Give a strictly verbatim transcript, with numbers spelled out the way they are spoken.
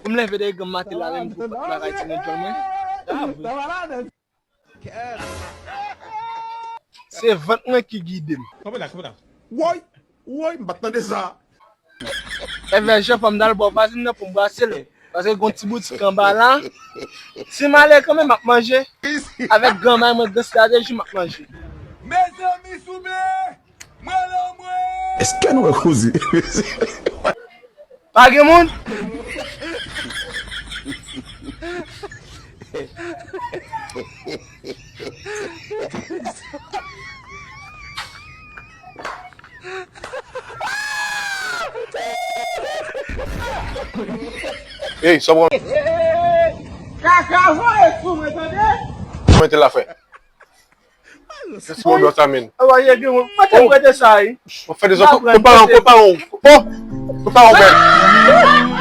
M leve de granm maten la menm pou bagay ti nèg jwenn mwen. Se vant mwen ki gide m. Kanpe la, kanpe la. Woy, woy, m pa t tande sa. Evè jan fò m dal bò vwazin nan pou m brase l. Paske gon ti boutik anba la. Si m ale kanmenm, m ap manje. Avèk granmay mwen, gran estrateji, m ap manje. Mezanmi, souple! Mwen la, mwen! Èske nou wè koze? Pa gen moun? Ey, sa bon. Kaka voye sou mwen, tande? Mwen te la fè. Se sou odò sa, men. Awa, ye gen mwen. Mwen te prete sa, wi. Ou fè de zòt, konparan, konparan. Bon, konparan, men.